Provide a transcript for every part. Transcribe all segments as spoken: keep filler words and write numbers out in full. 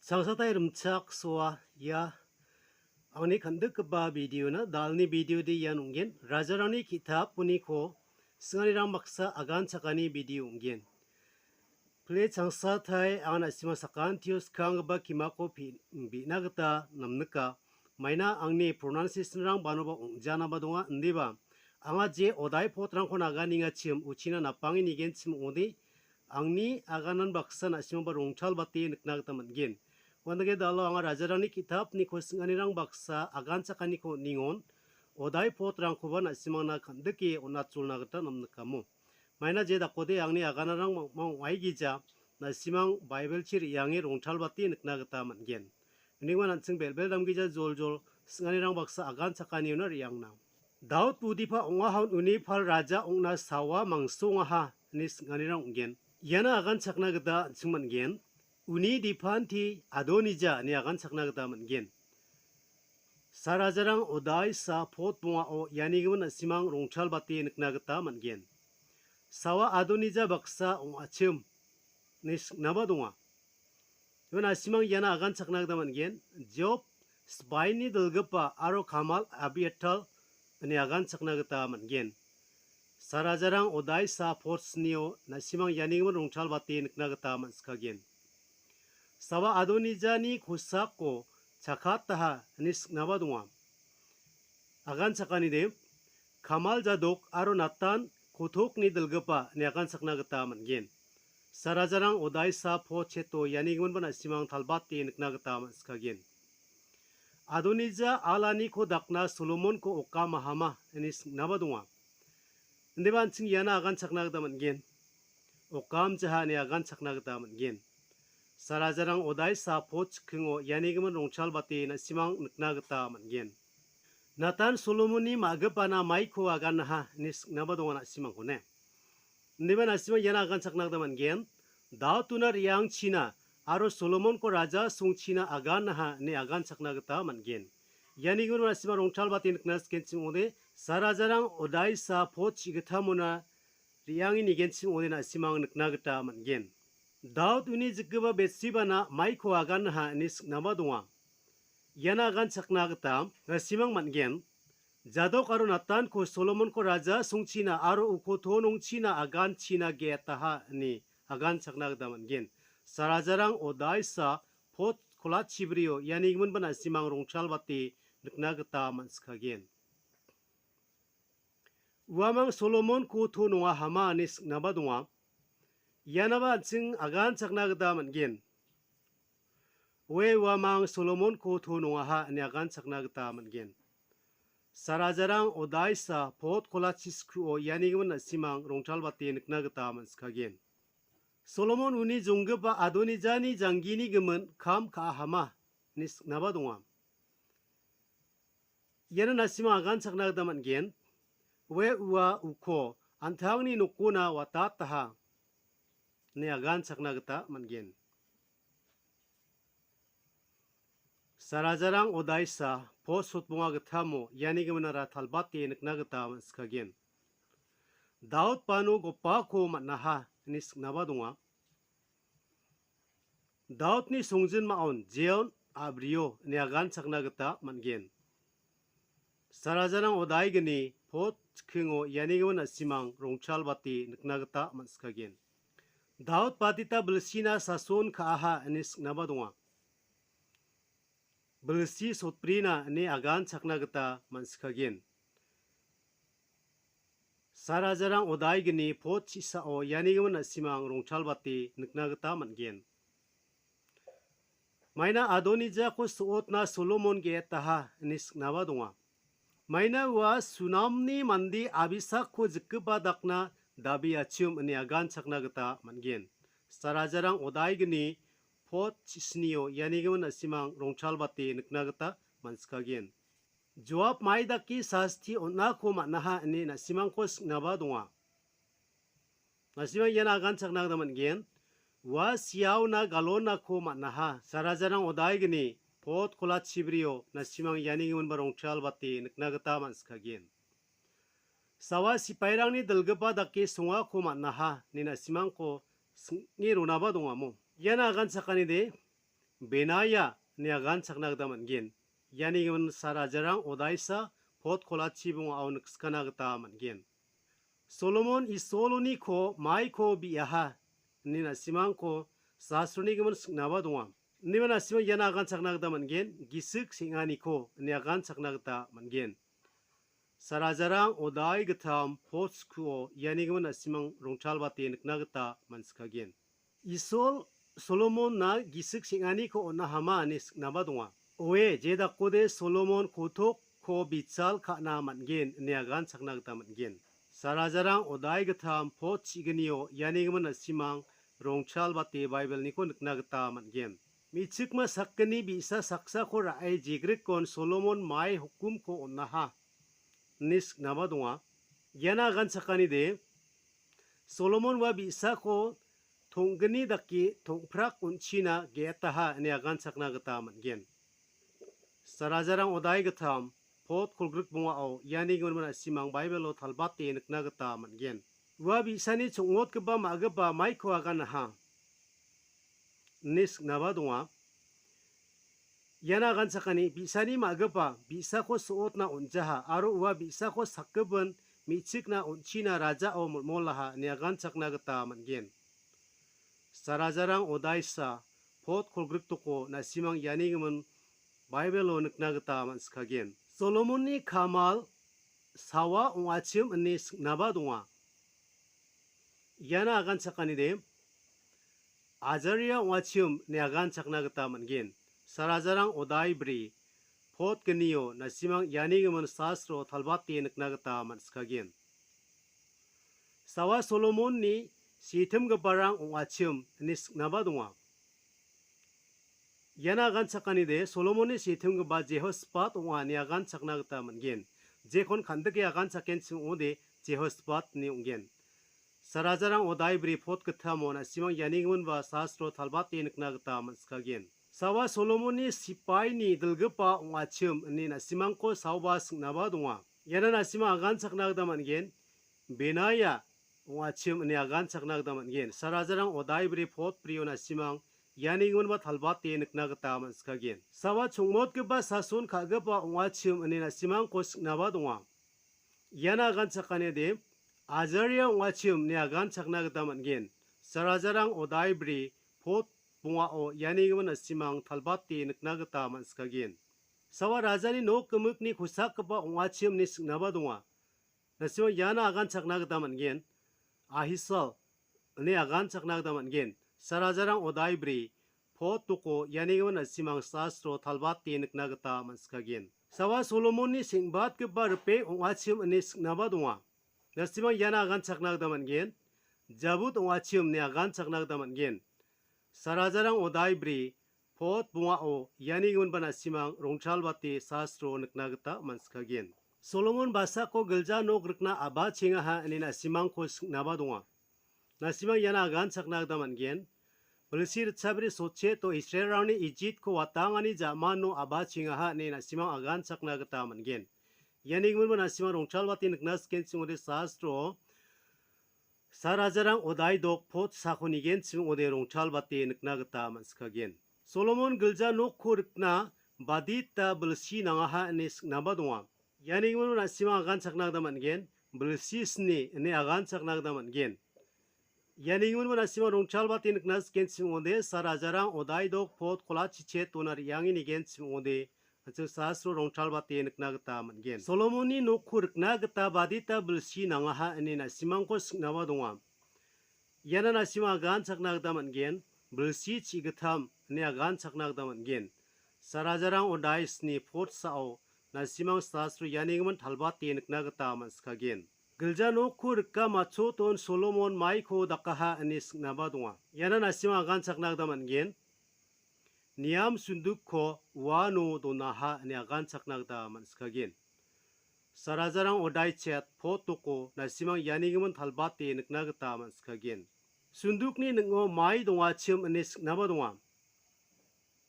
Changsatai rimchaksoa ia angni kandikgipa videona dalni videode ian ong·gen. Rajarangni ki·tap uniko singanirang baksa agan chakani video ong·gen. Pile changsatai anga na·sima sakantio skanggipa kimako pi-, bi·na gita namnika. Maina angni pronunciationrang banoba ong·janaba donga, indiba anga je odai potrangko naganengachim uchina napange nigenchim ong·ode, angni aganan baksa na·simangba rongtalbate nikna gita man·gen. Uandake dalo anga rajarangni ki·tapniko singanirang baksa agan chakaniko ningon odai potrangkoba na·simangna kandike on·atjolna gita namnikamo. Maina je dakode angni aganarang mangmang ong·aigija, na·simang Baibelchi re·ange rongtalbate nikna gita man·gen. Unigimin an·ching bel·bel damgija joljol singanirang baksa agan chakaniona re·angna. Daud budipa ong·ahaon uni pal raja ong·na sawa mangso ong·aha ine singanirang ong·gen. Iana agan chakna gita an·ching man·gen. Uni dipanti Adonija ine agan chakna gita man·gen. Sa rajarang odaisa pot bongao ianigimin na·simang rongtalbate nikna gita man·gen. Sawa Adonija baksa ong·achim ine siknaba donga. Ian na·simang iana agan chakna gita man·gen. Job sbaini dilgipa aro Kamal Abiatal ine agan chakna gita man·gen. Sa rajarang odaisa pot snio na·simang ianigimin rongtalbate nikna gita man·sikagen. Sawa Adonijani kosako chakataha ine siknaba donga. Agan chakanide, Kamal Jadok aro Natan kotokni dilgipa ine agan chakna gita man·gen. Sa rajarang odaisa pot cheto ianigiminba na·simang talbate nikna gita man·sikagen. Adonija alaniko dakna Solomonko okamahama ine siknaba donga. Indiba an·ching iana agan chakna gita man·gen. Okamjaha ine agan chakna gita man·gen. Sa rajarang odaisa pot chikingo ianigimin rongtalbate na·simang nikna gita man·gen. Natan Solomonni ma·gipana maiko agannaha ine siknaba donga na·simangkone. Indiba na·simang iana agan chakna gita man·gen. Daud una re·angchina aro Solomonko raja songchina agannaha ine agan chakna gita man·gen. Ianigimin na·simang rongtalbate nikna sikenchim ong·ode, sa rajarang odaisa pot chi·gittamona re·ange nigenchim ong·ode na·simang nikna gita man·gen. Daud uni jikgipa Betsibana maiko agannaha ine siknaba donga. Iana agan chakna gita na·simang man·gen. Jadok aro Natanko Solomonko raja songchina aro uko to nongchina aganchina ge·etaha ine agan chakna gita man·gen. Sa rajarang odaisa pot kolachibrio ianigiminba na·simang rongtalbate nikna gita man·sikagen. Uamang Solomonko to nongahama ine siknaba donga. Ianaba an·ching agan chakna gita man·gen. Oe uamang Solomonko to nongaha ine agan chakna gita man·gen. Sa rajarang odaisa pot kolachi skuo ianigimin na·simang rongtalbate nikna gita man·sikagen. Solomon uni jonggipa Adonijani janggini gimin kam ka·ahama ine siknaba donga. Iano na·sima agan chakna gita man·gen. Oe ua uko an·tangni nokona watataha ine agan chakna gita man·gen. Sa rajarang odaisa pot sotbonga gittamo iani giminara talbate nikna gita man·sikagen. Daud bano gopako man·aha ine siknaba donga. Daudni songjinmaon jeon a·brio ine agan chakna gita man·gen. Sa rajarang odaigini pot chikingo iani gimin na·simang rongtalbate nikna gita man·sikagen. Daud badita bilsina sason ka·aha ine siknaba donga. Bilsi sotbrina ine agan chakna gita man·sikagen. Sa rajarang odaigini pot chisao iani gimin na·simang rongtalbate nikna gita man·gen. Maina Adonijako so·otna Solomon ge·etaha ine siknaba donga. Maina ua Sunamni mande Abisakko jikgipa dakna dabiachim ine agan chakna gita man·gen. Sa rajarang odaigini pot chisnio iani gimin na·simang rongtalbate nikna gita man·sikagen. Joab mai dake sasti on·ako man·aha ine na·simangko siknaba donga. Na·simang ian agan chakna gita man·gen. Ua siaona galonako man·aha. Sa rajarang odaigini pot kola chibrio na·simang iani giminba rongtalbate nikna gita man·sikagen. Sawa sipairangni dilgipa dake songako man·aha ine na·simangko sing·e ronaba dongamo. Ian agan chakanide, Benaia ine aganchakna gita man·gen. Iani gimin sa rajarang odaisa pot kolachi bongao nikskana gita man·gen. Solomon Isoloniko maiko bi·aha ine na·simangko sastroni gimin siknaba donga. Indiba na·simang iana aganchakna gita man·gen, gisik seng·aniko ine aganchakna gita man·gen. Sa rajarang odai gittam pot skuo iani gimin na·simang rongtalbate nikna gita man·sikagen. Isol Solomonna gisik seng·aniko on·ahama ine siknaba donga. Oe, je dakode Solomon kotokko bichal ka·na man·gen ine aganchakna gita man·gen. Sa rajarang odai gittam pot chignio iani gimin na·simang rongtalbate Baibelniko nikna gita man·gen. Me·chikma sakgni bi·sa saksako ra·e jegrikon Solomon mai hukumko on·aha ine siknaba donga. Iana aganchakanide, Solomon ua bi·sako tong·gni dake tong·prak on·china ge·etaha ine aganchakna gita man·gen. Sa rajarang odai gittam pot kolgrik bongao iani gimin na·simang Baibelo talbate nikna gita man·gen. Ua bi·sani chong·motgipa ma·gipa maiko aganaha ine siknaba donga. Iana aganchakani bi·sani ma·gipa bi·sako so·otna on·jaha aro ua bi·sako sakgipin me·chikna on·china rajao molmolaha ine aganchakna gita man·gen. Sa rajarang odaisa pot kolgrik doko na·simang iani gimin Baibelo nikna gita man·sikagen. Solomonni kamal sawa ong·achim ine siknaba donga. Iana aganchakanide, Ajaria ong·achim ine aganchakna gita man·gen. Sa rajarang odai bri pot gnio na·simang iani gimin sastro talbate nikna gita man·sikagen. Sawa Solomonni setimgiparang ong·achim ine siknaba donga. Iana aganchakanide Solomonni setimgipa Jehospat ong·a ine aganchakna gita man·gen. Jekon kan·dike aganchakenchim ong·ode Jehospat ine ong·gen. Sa rajarang odai bri pot gittamo na·simang iani giminba sastro talbate nikna gita man·sikagen. Sawa Solomonni sipaini dilgipa ong·achim ine na·simangko saoba siknaba donga. Iana na·simang aganchakna gita man·gen. Benaia ong·achim ine aganchakna gita man·gen. Sa rajarang odai bri pot brio na·simang iani giminba talbate nikna gita man·sikagen. Sawa chongmotgipa sason ka·gipa ong·achim ine na·simangko siknaba donga. Iana aganchakanide Ajaria ong·achim ine aganchakna gita man·gen. Sa rajarang odai bri pot bongao iani gimin na·simang talbate nikna gita man·sikagen. Sawa rajani nok gimikni kosakgipa ong·achim ine siknaba donga. Na·simang iana aganchakna gita man·gen. Ahisal ine aganchakna gita man·gen. Sa rajarang odai bri pot doko iani gimin na·simang sastro talbate nikna gita man·sikagen. Sawa Solomonni seng·batgipa ripeng ong·achim ine siknaba donga. Na·simang iana aganchakna gita man·gen. Jabut ong·achim ine aganchakna gita man·gen. Sa rajarang odai bri pot bongao iani giminba na·simang rongtalbate sastro nikna gita man·sikagen. Solomon basako gilja nok rikna a·bachengaha ine na·simangko siknaba donga. Na·simang iana aganchakna gita man·gen. Bilsi ritchabri socheto Israelrangni Ijiptko watangani ja·mano a·bachengaha ine na·simang aganchakna gita man·gen. Iani giminba na·simang rongtalbate nikna sikenchim ong·ode sastro Sa rajarang odai dok pot sako nigenchim ong·ode rongtalbate nikna gita man·sikagen. Solomon gilja nokko rikna badita bilsi nangaha ine siknaba donga. Iani gimin na·simang aganchakna gita man·gen, bilsi sni ine aganchakna gita man·gen. Iani gimin na·simang rongtalbate nikna sikenchim ong·ode sa rajarang odai dok pot kolachi chet dona re·ange nigenchim ong·ode an·ching sastro rongtalbate nikna gita man·gen. Solomonni nokko rikna gita badita bilsi nangaha ine na·simangko siknaba donga. Iana na·simang aganchakna gita man·gen, bilsi chi·gittam ine aganchakna gita man·gen. Sa rajarang odai sni pot sao na·simang sastro iani gimin talbate nikna gita man·sikagen. Gilja nokko rika matchoton Solomon maiko dakaha ine siknaba donga. Iana na·simang aganchakna gita man·gen. Niam sundukko uano donaha ine aganchakna gita man·sikagen. Sa rajarang odai chet pot doko na·simang iani gimin talbate nikna gita man·sikagen. Sundukni ning·o mai dongachim ine siknaba donga.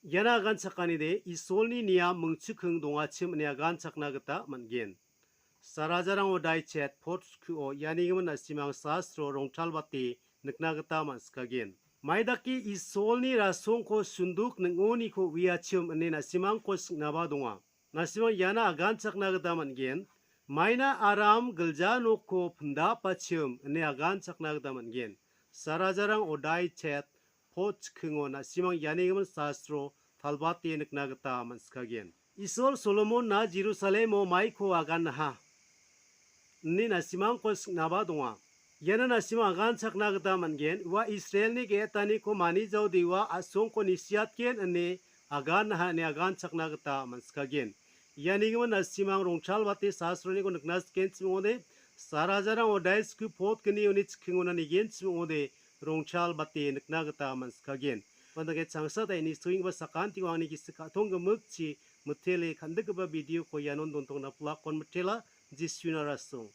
Iana aganchakanide Isolni niam mingchiking dongachim ine aganchakna gita man·gen. Sa rajarang odai chet pot skuo iani gimin na·simang sastro rongtalbate nikna gita man·sikagen. Maidake Isolni rasongko sunduk ning·oniko uiachim ine na·simangko sing·naba donga. Na·simang iana aganchakna gita man·gen. Maina aram gilja nokko pindapachim ine aganchakna gita man·gen. Sarajarang odai chet pot chikkingo na·simang ianigimin sastro talbate nikna gita man·sikagen. Isol Solomonna Jerusalemo maiko agannaha ine na·simangko sing·naba donga. Iano na·simang aganchakna gita man·gen. Ua Israelni ge·etaniko manijaode ua a·songko nisiatgen ine agannaha ine aganchakna gita man·sikagen. Ianigimin na·simang rongchalbate sastroniko nikna sikenchim ong·ode, sarajarang odai sku pot gni uni chikkingona nigenchim ong·ode, rongchalbate nikna gita man·sikagen. Uandake changsa daini soenggipa sakantiko angni gisik ka·tong gimikchi mitele kandikgipa video-ko ianon dontongna plak kon mitela, Jisuna rasong.